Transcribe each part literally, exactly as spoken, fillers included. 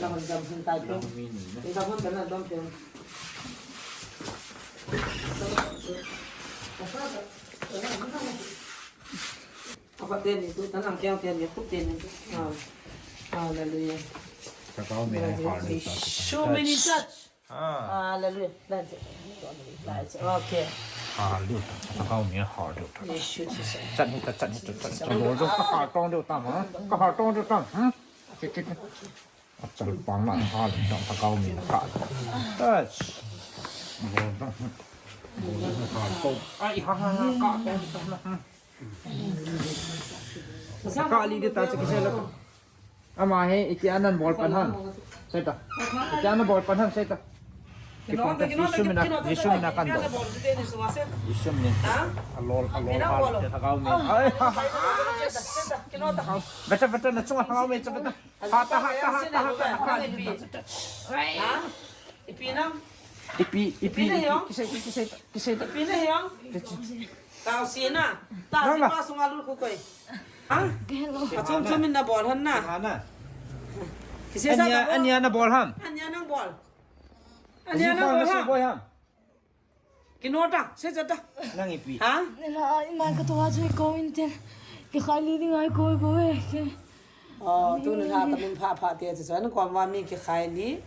Lam dam hun tai pe. Lam mi ni na. Dam hun kana dam pe. Apa teni tu, tanam keng teni, khup teni tu. Ah. Hallelujah. Thagau mi hai hal ni ta. Show me ni touch. Ah. Hallelujah. That's it. That's it. Okay. Hal ni ta. Thagau mi hal ni ta. Yes, shoot, yes, sir. Chan ni ta, chan ni ta, chan ni ta. Bol jong ka hal tong diu tam, ha? Ka hal tong diu tam, ha? Chit, chit. Achal pang na hal ni ta, thagau mi na ka. Touch. Bol jong. Bol jong hal tong. Ai, ha, ha, ha, ka tong diu tam na. Ka li di ta, chit, chit, chit. Ama hi, iti anan bol pan ham. Sei ta. Iti anan bol pan ham, sei ta. Kipon ta, Jisu mina, Jisu mina kan do. Jisu mina. Alol, alol, alol, thagau mi. Ai, ha, ha. Beta, beta, na chunga thagau mi, beta. Ha, ta, ha, ta, ha, ta, ha, ta, ha. Ipi na? Ipi, ipi, ipi, kisei, kisei, kisei. Ipi na hiong? Tao si na. Ta si pa sunga lut khu koi. Ha? Achom chom in na bol han na. Hana. Kisei sa ta. Ania na bol ham. Ania nang bol. Ania nang bol ham. Kino ta, se ta. Nang ipi. Ha? Nela, ima ka to ha chu ko in ten. Kikhai li ding ai ko ko e. Oh, tu na ta mun pha pha te chu. An ko ma mi kikhai li.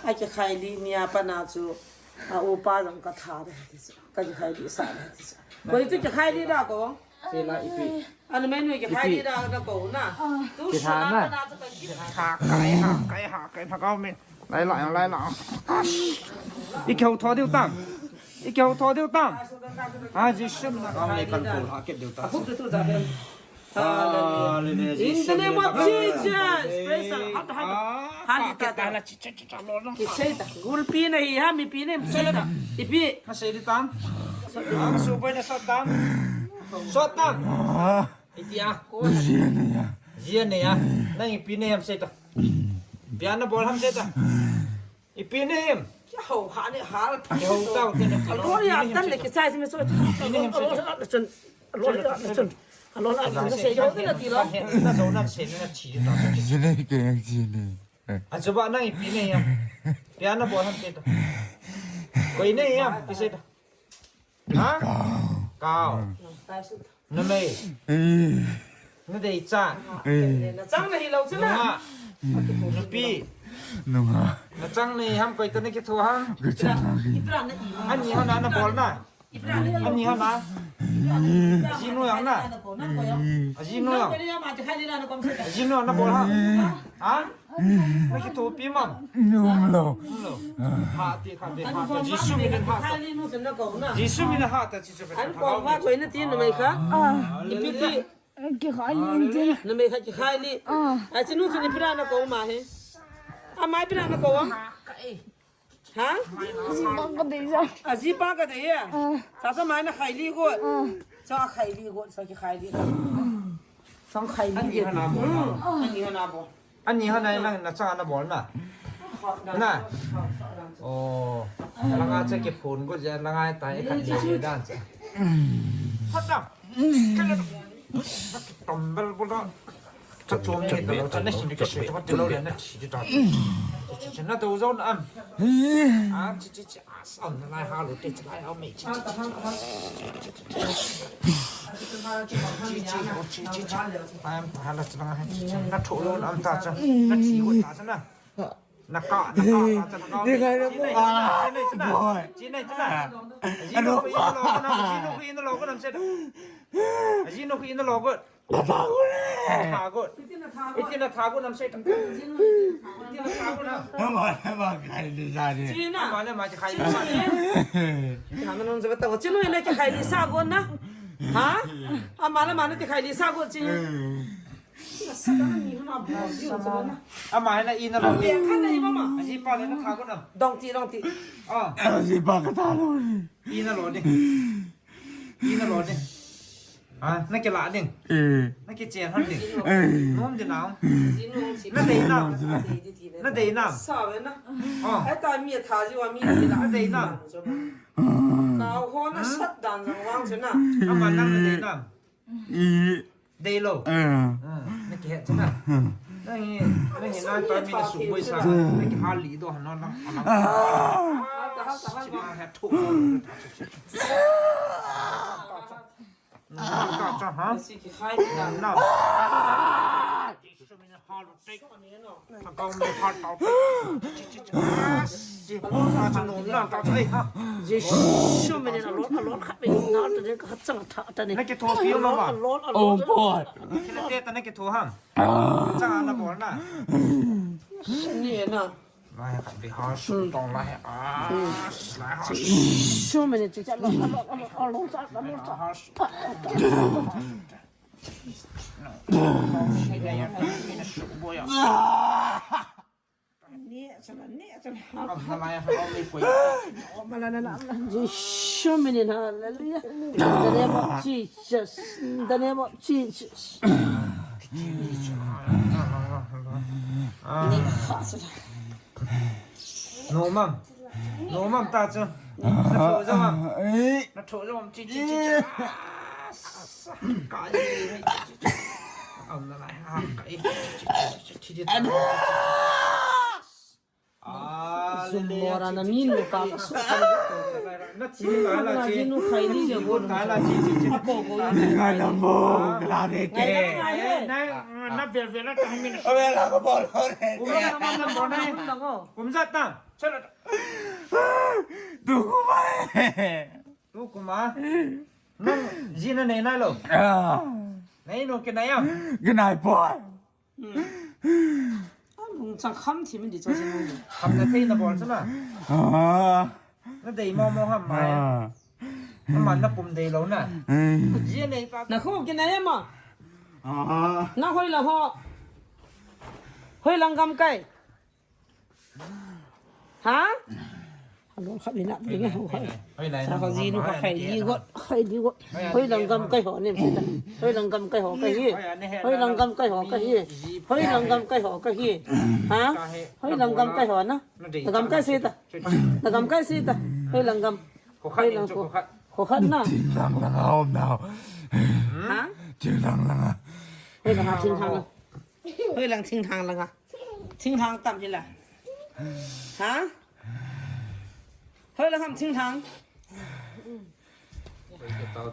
A kikhai li ni a pa na chu. A upa jong ka tha de ti chu. Ka kikhai li sa de ti chu. Ko tu kikhai li da ko. Sila ipi. Anu menu kikhai li da na ko na. Tu sa na na chu ka kikhai. Ha kai ha kai ha kai thagau mi. Lai la, lai la. I kihou tho diu tam. I kihou tho diu tam. A Jisu mina. Thagau mi kan ko ha ke diu ta. Ahu tu tu da ben. Hallelujah. In the name of Jesus. Praise the Lord. Hallelujah. Hallelujah. Kisei ta. Gulpi na hi ha, mipi na hi sei ta. Ipi. Ka sei di tam. Ang supoi na sot tam. Sot tam. Iti a. Jia ne ya. Jia ne ya. Nang ipi na ham sei ta. Ipi ana bol ham sei ta. Ipi na ham. Kihou ha ne hal. Kihou tau te na. Alo ya tan le kichai si me so. Ipi na ham sei ta. Alo ya tan le chun. Alo ya tan le chun. Alo ya tan le chun. Sei ta. Na zo na sei na chi ta. Jia ne ke yang jia ne. Achuba nang ipi na ham. Ipi ana bol ham sei ta. Koi na ham, kisei ta. Ha? Kau. Numei. Na dei cha. Na chang na hi lo chu na. Nunga. Nupi. Nunga. Na chang na hi ham koi ta na kitho ham. Ka chang na hi. Ani hana na bol na. Ani hana. Ajinu yang na. Ajinu yang. Ajinu yang na bol ham. Ha? Na kithopi mam. Nung lo. Nung lo. Ha ti kha ti ha ta. Jisu min in ha ta. Jisu min in ha ta Jisu min. An ko ma ko ina ti numei kha. Ipi ti. Kikhai li ti. Numei kha kikhai li. A chinu chinu pira na ko ma he. Ama pira na ko wa. Ha? Jipa ka dei sa. Ajipa ka dei ya. Sa sa mai na khai li ko. Sa khai li ko, sa kikhai li. Sa khai li. Ani hana bol. Ani hana bol. Ani hana nang na cha na bol na. Na. Oh. Langa cha kiphun ko ja langa ta e khat ni dan cha. Hot na. Tombel bol da. Cha chom ni ta lo cha na sin ka se ta ti lo le na chi ta. Chi na to zo na am. A chi chi chi. Asan na lai ha lo te chi lai au mei chi chi chi. Chi chi ho chi chi chi. Ai am ta la chi la ha chi chi. Na tho lo na am ta cha. Na chi wo ta cha na. Na ka na ka ta cha na ka. Ni kai na mo. Ah, boy. Chi nei chi na. Ano pa? Ji no ki na lo ko nam se. Ji no ki na lo ko. Thagot. Thagot. Iti na thagot nam se. Iti na thagot nam. Ama le ama khai li sa ni. Ama le ama khai li sa ni. Ama non se bata. Chinu ina khai li sa got na. Ha? Ama le ama na khai li sa got chinu. Ama ina ina lo ni. Ajipa le na thagot nam. Dong ti dong ti. Ah. Ajipa ka tha lo ni. Ina lo ni. Ina lo ni. Ha, na kila ding. Eh. Na kichen han ding. Eh. Nom ding nau. Na dei nam. Na dei nam. Sa ve na. Oh. Ai ta mi tha ji wa mi ti la. Na dei nam. Ka ho na sat dan jong wang chu na. Ama nang na dei nam. Eh. Dei lo. Eh. He chana. Nang hi, nang hi nang ta mi na su boi sa. Nang ki hal li do han nang. Hal ta, hal ta, hal ta. Chi ma he thu. Nang ta cha ha. Si ki khai ta. Nang. Su mi na hal te. Akong mi hal ta. Jesu, mene na lol, a lol khat mene na ta de ka chang tha ta ne. Na ke tho pi ma ma. Lol, a lol, a lol. Oh boy. Kila te ta na ke tho ham. Chang na bol na. Ni na. Lai khat bi ha su tong lai. Ah, lai ha. Jesu, mene chi cha lol, a lol, a lol, a lol cha, a lol cha. Ni cha na, ni cha na. Jesu, mene na, hallelujah. In the name of Jesus. In the name of Jesus. Ni cha na. No, mam. No, mam, ta chu. Na tho jo, mam. Na tho jo, mam. Chi, chi, chi, chi. Ka, chi, chi, chi. Am na lai, ha, ka, chi, chi, chi, chi, chi, chi, chi. Ah, le, le, mora na min mo pa. Na thi la la chi. Jinu khai ni je go. Ta la chi, chi, chi. Ko go. Nga na mo, la de ke. Ngai, ngai, ngai. Na vel vel na ta min. Ave la ko bol ho re. Kum ja ta, kum ja ta. Chalo. Tu kuma. Tu kuma. Nang ji na nei nai lo. Ah. Nei no ke nai ya. Ke nai po. Lung chang kham thi min di cho si nang. Kham na thei na bol sa na. Ah. Na dei mo mo ham mai. Ah. Ama na pum dei lo na. Ji nei pa. Na khu ke nai ma. Ah. Na hoi la ho. Hoi lang gam kai. Ha? Alo khat ni na ding ho hai. Sa ka jinu ka khai di got, khai di got. Hoi lang gam kai ho nem sita. Hoi lang gam kai ho ka hi. Hoi lang gam kai ho ka hi. Hoi lang gam kai ho ka hi. Ha? Hoi lang gam kai ho na. Na gam kai sita. Na gam kai sita. Hoi lang gam. Hoi lang ko. Ko khat na. Ting lang lang a om na. Ha? Ting lang lang a. Hoi lang ha ting lang. Hoi lang thinglhang langa. Thinglhang tam hila. Ha? Hoi lang ham thinglhang.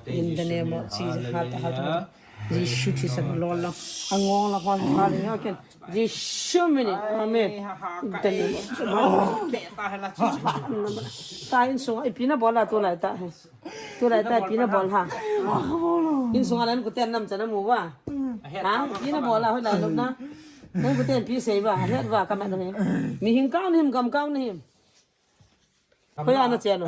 In the name of Jesus. Hat, hat, hat. Jesu Christ, Lord, Lord. Angong la hon hal ni ken. Jesu mene. Amen. In the name of Jesus. Ta in sung ipi na bola tu lai ta he. Tu lai ta ipi na bol ha. In sunga lan kuten nam chana mu va. Ha? Ipi na bol ha, hoi lai lop na. Nan kuten ipi sei va, het va, ka mat na he. Mi hing kau na him, gam kau na him. Hoi ana chenu.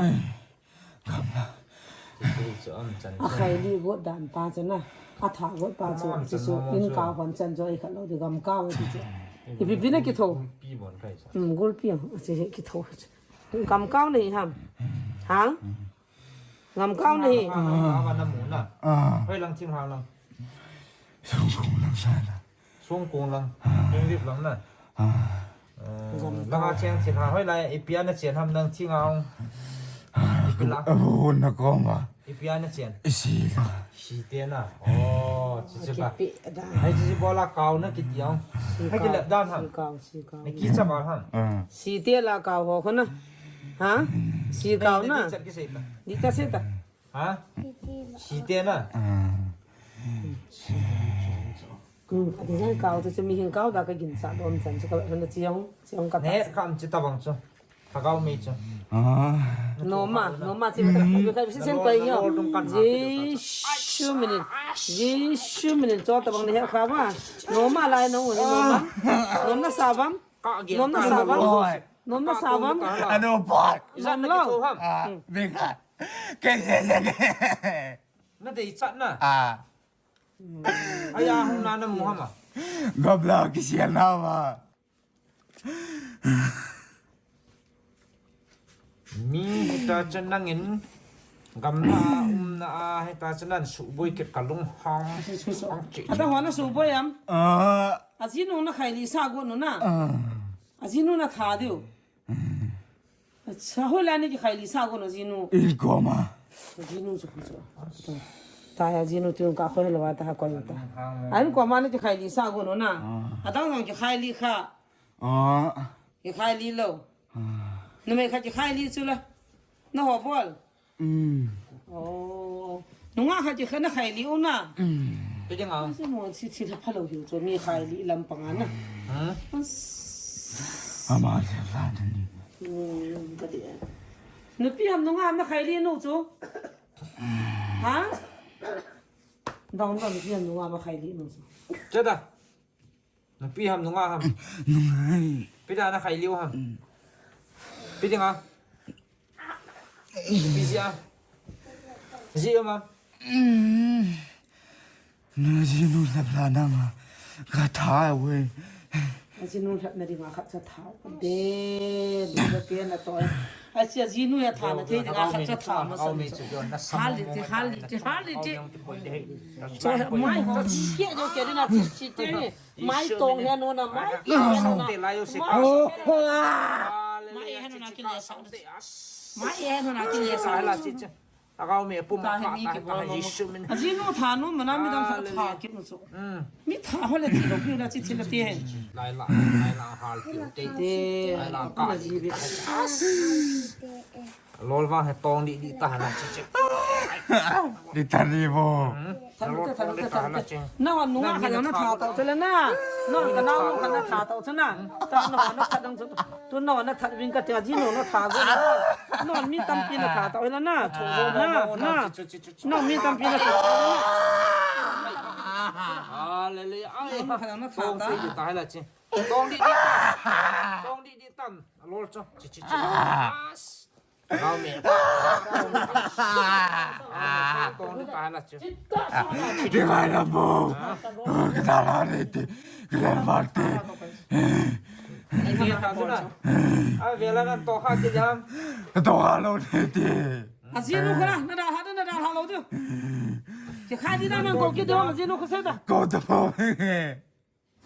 A khai li got dan pa chana. A tha got pa chu, chu, chu, in kau hon chan jo i khat lo di gam kau di chu. Ipi pi na kitho. Hmm, gulpi ang, chu kitho. Gam kau na hi ham. Ha? Gam kau na hi. Ah. Ah. Hoi lang thim ha lang. Songkong lang sa na. Songkong lang. Ah. Yung lip lang na. Ah. Eh, langa cheng thim ha. Hoi lai, ipi ana chen ham nang thim ha. Ipi lang. Abu na kong ba. Ipi ana chen. Isi la. Si te na. Oh, chichi ba. Kipi da. Hai chichi bola kau na kiti ang. Si hai kau, kilep dan ham. Si kau, si kau. Na kicha ba ham. Ah. Si te la kau ho ko na. Ha? Si kau na. Di chat kisei ta. Di chat sei ta. Ha? Si te na. Ah. Hmm, ati jang kau tu chu mi hing kau da ka gin sa dom chan chu ka hon chiong, chiong ka ta. Ne kam chi ta bang chu. Thagau mei chu. Ah. Noma, noma chi ta. Ka bi ka bi sen koi yo. Jesu minin. Jesu minin cho ta bang ne he kha ba. Noma lai no ni noma. Noma sa bam. Noma sa bam. Oi. Noma sa bam. Ano pa. Nom lo. Ah, beka. Ke, ke, ke, ke. Na dei chat na. Ah. Aya hung na na mu hama. Gabla kisian na ma. Mi hita chan nangin gamla umna a hita chan nan suboi kit kalung hang. Ada hona suboi am? Ah. Ajinu na khai li sa go nu na. Ah. Ajinu na tha diu. Acha, hoilai ni kikhai li sa ko na jinu. In koma. Jinu chu chu. Ta he jinu tun ka khoi lo ta ha koi ta. An ko ma na kikhai li sa go no na. Adang dang kikhai li kha. Ah. Kikhai li lo. Numei kha kikhai li chu la. Na ho bol. Mm. Oh. Nunga kha kikhai na khai li u na. Mm. Pe ding a. Asi mo si si la pha lo hiu chu mi khai li lam panga na. Ha? As. Ama se la ni. Mm, ka di. Nupi ham nunga ham na khai li nu chu. Ha? Dong dong nupi ham nunga ham na khai li nu chu. Che da. Nupi ham nunga ham. Nunga. Pe da na khai li u ham. Pe ding a. Pe ji a. Ji u ma. Na jinu lhep la na nga. Ka tha we. Jinu lhep na dinga khat cha tha. De, de, de, na to. Asia jinu ya tha na thei dinga khat cha tha ma sa. Hal li ti, hal li ti, hal li ti. Mai ho ti ke jo ke na ti ti te. Mai tong he no na mai. Mai he no na ki le sa. Mai he no na ki le sa. Agao me pum ta he mi ki bol mo. Ajinu tha nu mana mi dang khat tha ki nu chu. Mi tha ho le ti lo ki la chi chi le ti he. Lai la, lai la hal ki te. Te. Lai la ka ji bi. Lol vang he tong di di ta na chi chi. Di ta ni bo. Than te, than te, than te. Na wa nu nga kha na tha tau chu le na. No ka na nu kha na tha tau chu na. Ta no na tha dang chu. Tu no na tha ving ka te ajinu na tha go. No mi tampi na tha tau le na. Na, na. No mi tampi na tha. Hallelujah. Ai, no kha na tha ta. Tong di di ta. Tong di di ta. Lol chu. Chi chi chi. Gao me. Tong di ta na chu. Di ngai na bo. Ka ta la ni ti. Ka la ba ti. Ai, ni ta chu na. Ai, vela nan to kha ki jam. To kha lo ni ti. Ajinu kha na da ha na da ha lo diu. Ki kha di na nan ko ki do ajinu kha se da. Ko to.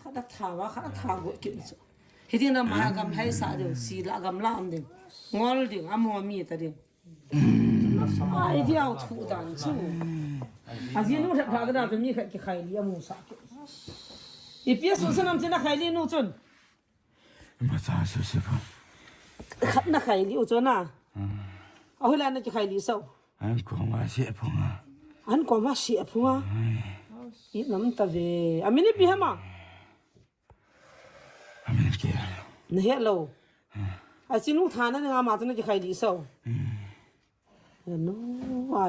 Khat a tha va, khat a tha go kit chu. Hiti na ma gam hai sa ding, si la gam la am ding. Ngol ding, amo mi ta ding. Ai diau thu dan chu. Ajinu lhep lha ka da chu mi khat kikhai li amu sa kit. Ipi a su sanam china khai li nu chun. Ma cha su se pa. Khat na khai li u chu na. Ahoi la na kikhai li sau. An koma se phunga. An koma se phunga. Ai. I nam ta ve. A min ipi hama. A min ke. Na he lo. A sinu thana nga ma tana kikhai li sau. No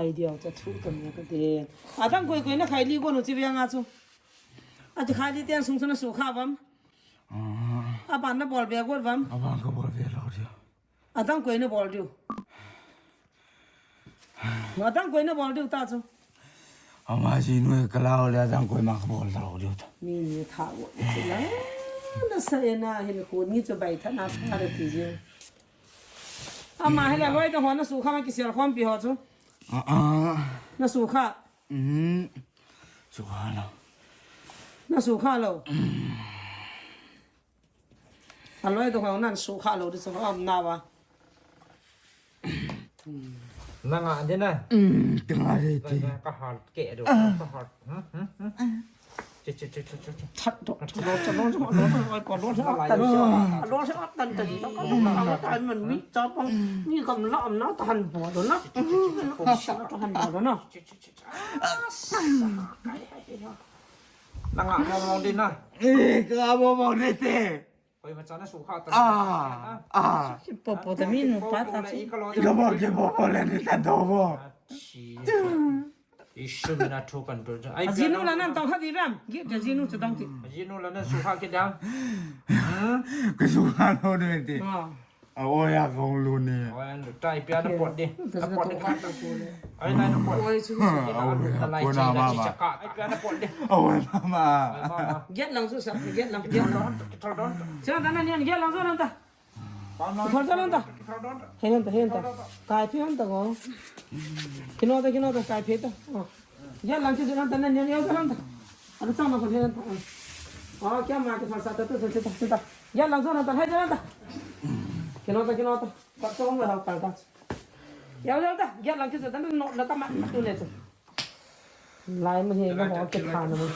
idea cha thu ta me ka de. Adang koi koi na khai li ko no chi ve nga chu. A chi khai li ten sung chu na su kha vam. A ban na bol ve got vam. A ban ka bol ve lo dia. Adang koi na bol diu. Adang koi na bol diu ta chu. Ama jinu ka lao le adang koi ma ka bol ta lo diu ta. Mi ni tha go ti la. Na sa e na hin ko ni chu bai tha na tha da ti ji. Ama he la loi ta ho na su kha ma ki sel khom pi ho chu. A a. Na su kha. Mm. Su kha lo. Na su kha lo. A loi to hong nan su kha lo di chu a um na va. Na nga de na. Um, te nga de te. Ka hal ke do. Ka hal. Hmm, hmm, hmm. Che, che, che, che, che, che. That do. Lo cha lo cha lo cha lo cha lo cha tan ta di. Ka lo ta man mi cha pang. Mi kam la am na ta han bo do na. Ka sa ta han bo do na. Che, che, che, che. Na nga mo mo de na. Eh, ka mo mo de te. Koi ma cha na su kha ta. Ah, ah. Popo ta mi nu pa ta. Ka mo ke popo le ni ta do mo. Isu mi na thu kan dur. Ai, ajinu la nan tong kha di ram. Gi ta jinu chu dong ti. Ajinu la nan su kha ke dang. Ka su kha lo de ti. Ah. A oya kong lu ni. Oya lu tai pia na pot di. A pot di kha ta. Ai, nai na pot. Oi, chu, chu. A oya, ko na ma ma. Ai, pia na pot di. A oya ma ma. Ai, ma ma. Get lang chu sa, get lang, get lang. Thol don. Thol don. Cha ta na nian get lang chu nan ta. Thol cha nan ta. Thol don. He nan ta, he nan ta. Kai phi han ta ko. Kino ta, kino ta, kai phi ta. Oh. Get lang chu chu nan ta, nan nian yo ta nan ta. Ana chang ma ko he nan ta. Oh, kya ma ke sa sa ta tu sa ta ta. Get lang chu nan ta, hai ta nan ta. Kino ta, kino ta. Ka chong la ha ta ta. Yau yau ta, get lang chu chu ta no na ta ma tu ne chu. Lai mun hi na ho kithana mun.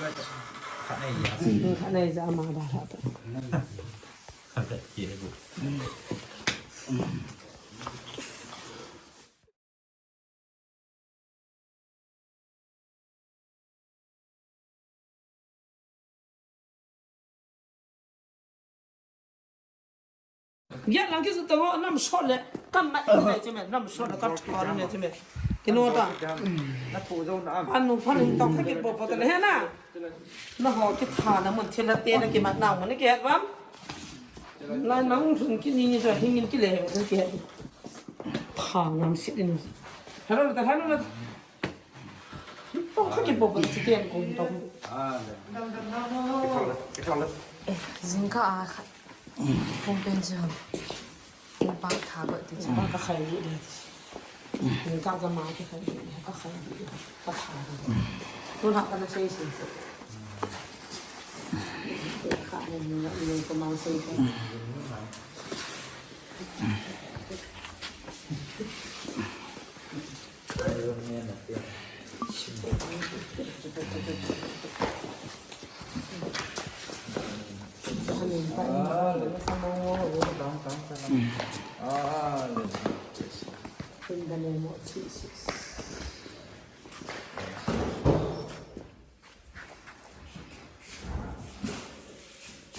Khanei ja ma da la ta. Gya lang ki su to nam shot le. Kam mat ne che me, nam shot le ka tha ne che me. Kino ta. Anu phan to ka ki po po ta le he na. Na ho kithana mun thila te na ki mat na mun ki het bam. La nang sun ki ni ni so hingin ki le he ki het. Pha ngam sit ni. Hello ta hello ta. Tong kha ki po po ti ten ko tong. Jingkah a khat. Pung pen chu. Pung pa tha ko ti chu. Ka khai ni. Jingkah jama ki khai ni. Ka khai ni. Ka tha ni. Tun ha ka na sei sei. Ka ni ni ko mang sei ko.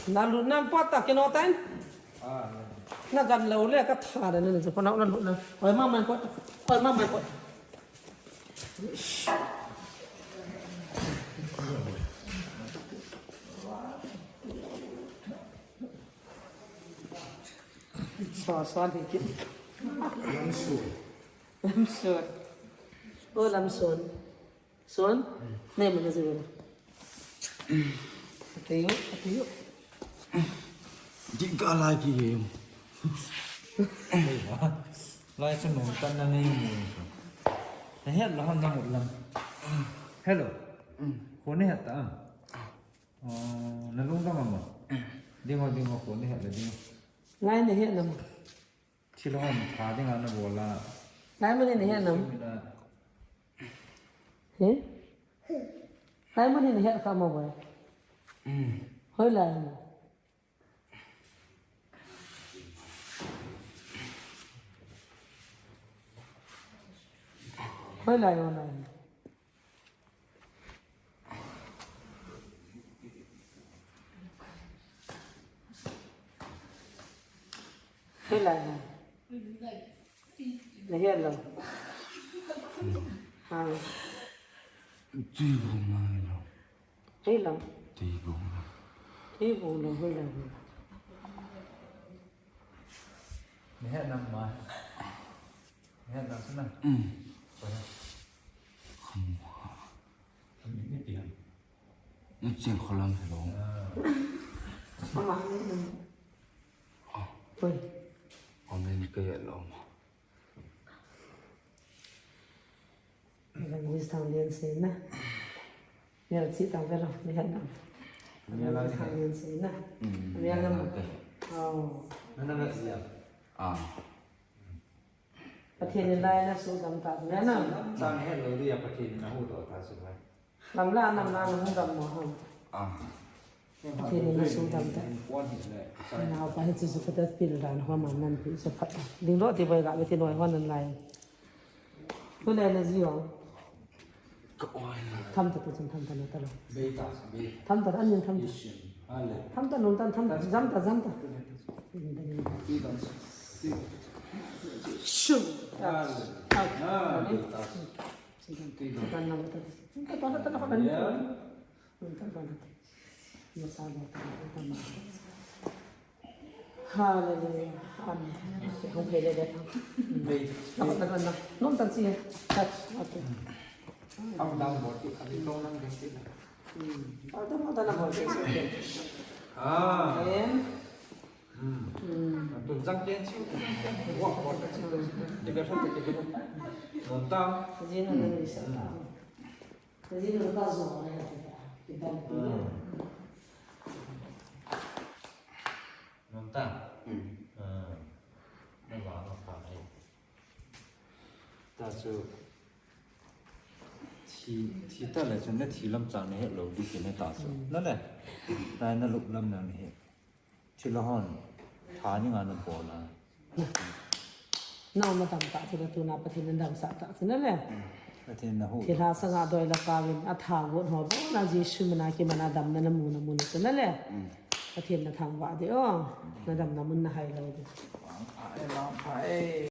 Na lut nan pot ta kino tan. Na gan lo le ka tha da na chu pa na lut na. Oi ma mai pot. Oi ma mai pot. So so ni ki. Lamson. Lamson. O Lamson. Son, nei mun na zui na. Atayo, atayo. Di ka la ki he. Lai sa nung tan na nei mun. Na het lo han na mut lam. Hello. Ko nei het ta. Oh, na lung ka ma mo. Ding ho, ding ho, ko nei het la ding ho. Ngai nei het na mo. Thil hom tha dinga na bol a. Lai mun in he nam. Sumina. He? Lai mun in he ka mo boy. Mm. Hoi lai. Hoi lai, hoi lai. Hoi lai. Na he lo. Ha. Tui bung na he lo. He lo. Tui bung na. Tui bung na he lo. Ni he nam ma. Ni he nam sana. Mm. Ko he. Kham ha. Ni ti han. Ni chen kholam he lo. Ama ni nam. Oi. Om ni ka he lo ma. Evangelist Thang Lian Sen na. Mial si tang velo, mi han na. Mial Evangelist Thang Lian Sen na. Mm, mial na. Mial na. Oh. Na na si ya. Ah. Pathen in lai na sudam ta, na na. Chang he lo dia Pathen in na hu to ta su lai. Namla, namla, na hung dam mo ham. Ah. Pathen in na sudam ta. Nao pa hi chu chu ka ta pil dan ho man nan pi sa phat. Ding lo ti boi ga mi ti noi ho nan lai. Tu le na ji ho. Ka oi. Tham ta tu chun tham ta na ta lo. Bei ta, bei. Tham ta an yin tham ta. Isin. Ale. Tham ta nun tan tham ta jam ta jam ta. Ti dan. Ti dan. Shum. Ale. Tham. Ah, bei ta. Hallelujah. Amen. Hung phei le le. Nom tan chi. Touch. Okay. Am dang bol ti, am dang nang dang ti. Am dang, am dang bol ti. Ah. Amen. Hmm. Hmm. Tu jang ken chi. Wa, wa, chi. Ti ka thon ti ka. Nom tan. Ji na na ni sa ta. Ka ji na ka zo na ya ti ta. Ki dam ti. Hmm. Nom tan. Hmm. Ah. Na wa na pa ai. Ta chu. Thi ta le chun na thi lam cha na he lo di ki na ta chu. Na le. Ta na lup lam na he. Thi lo hon. Tha ni nga na bol a. Nau na dam ta chu na tu na Pathen na dam sa ta chu na le. Pathen na hu. Thi la sa nga doi la ka win a tha got ho bo na Jesu mina ki mana dam na na mu na mu na chu na le. Pathen na thang va de o. Na dam na mun na hai lo de. Ai, ma, ai.